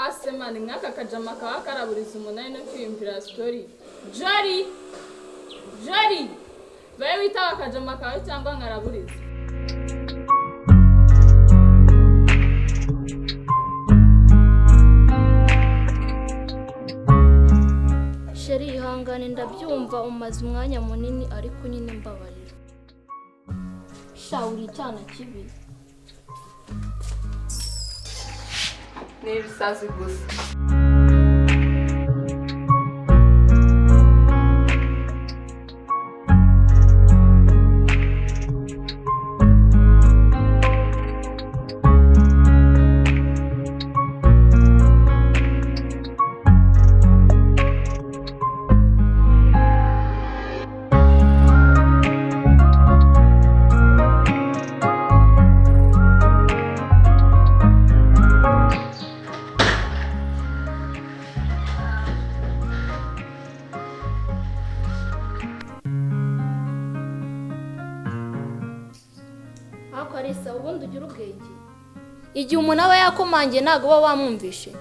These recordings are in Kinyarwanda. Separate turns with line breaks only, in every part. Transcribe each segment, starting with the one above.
Asemani nk'aka kajama kaba karaburiza umunani no kwiyumvira story. Jori! Jori! Baye witaba akajama kawe cyangwa nkaraburiza.
Chéri, ihangane, ndabyumva umaze umwanya munini, ariko nyine mbabarira. Sha, uri icyana kibi.
Ni ibisazi gusa.
Ariko Alisa, ubundi ugira ubwenge. Igihe umuntu aba yakomangiye ntabwo uba wamwumvishe.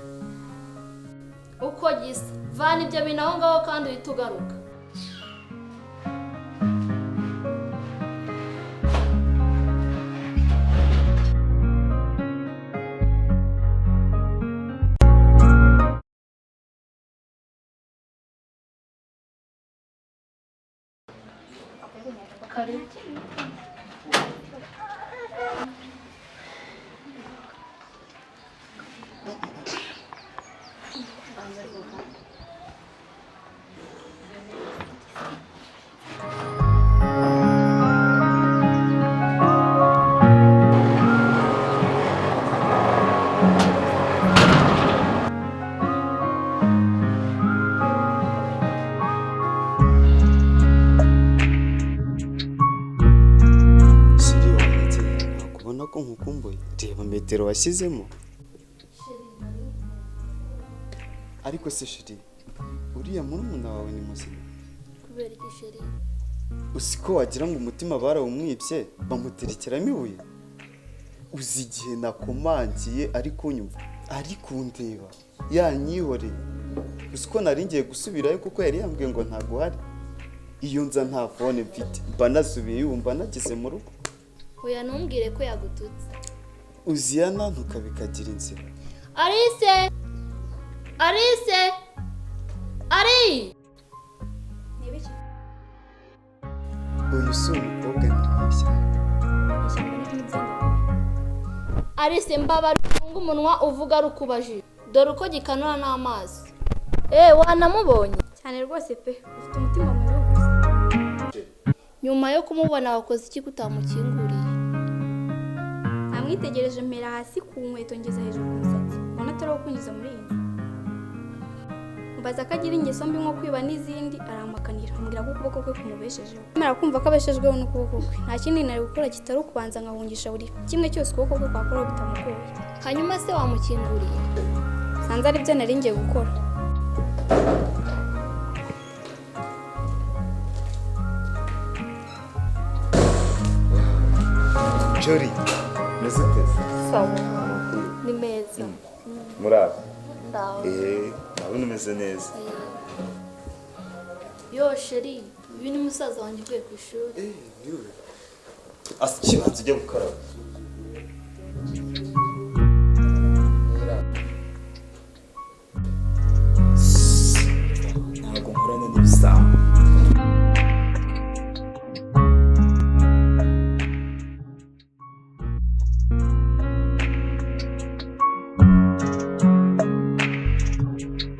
Uko gisa, vana ibyo bintu aho ngaho kandi uhite ugaruka. Karibu.
Chéri wanjye, ntabwo ubona ko nkukumbuye? Reba metero washyizemo. Ariko se chéri, uriya murumuna wawe ni muzima?
Kubera iki, chéri?
Uzi ko wagira ngo umutima barawumwibye, bamuterekeramo ibuye? Uzi igihe nakomangiye ari kunyumva, ari kundeba, yanyihoreye? Uzi ko nari ngiye gusubirayo kuko yari yambwiye ngo ntabwo uhari? Iyo nza nta phone mfite mba nasubiyeyo, ubu mba nageze mu rugo.
Oya, ntumbwire ko yagututse.
Uzi yanantuka bikagira inzira.
Alice! Alice! Ari!
Uyu si umukobwa, ni ishyamba.
Alice, mbabara ufunge umunwa uvuga ari ukubajije. Dore uko gikanura n'amazi. Wanamubonye?
Cyane rwose pe, ufite umutima mubi gusa.
Nyuma yo kumubona wakoze iki kutamukinguriye?
Namwitegereje mpera hasi ku nkweto ngeza hejuru ku musatsi, mbona atari uwo kwinjiza muri iyi nzu. Mbaza ko agira ingeso mbi nko kwiba n'izindi, arampakanira, ambwira ko ukuboko kwe kumubeshejeho. Nkimara kumva ko abeshejweho n'ukuboko kwe, nta kindi nari gukora kitari ukubanza nkahungisha buri kimwe cyose ukuboko kwe kwakoraho bitamugoye.
Hanyuma se wamukinguriye?
Sanze ari byo nari ngiye gukora.
Jori, meze ute?
Sawa. Ni meza.
Muraho?
Ndaho.
Ndabona umeze neza.
Yo chéri, uyu ni musaza wanjye uvuye ku ishuri.
Asa ikibanza ujya gukaraba.